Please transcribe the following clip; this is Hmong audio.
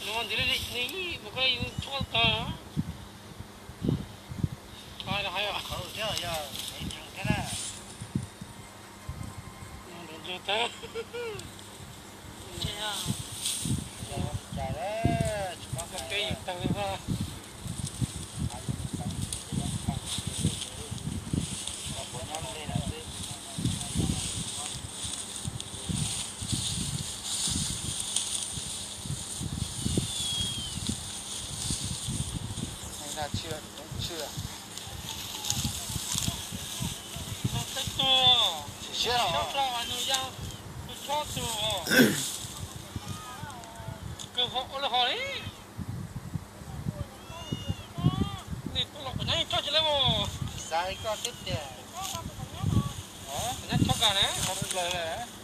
Ntxiv li mus koj li chob tag. Hais los hais os. Ntsuag tag. Ntsuag tag li. Tsis siab os. Kawg ho ua li ho li. Nim tuaj los kuv nyob yeej tso tsis lawm mus. Xav li koj thiab tiag. Kuv nyob tso kawg na, tso plaws lawm.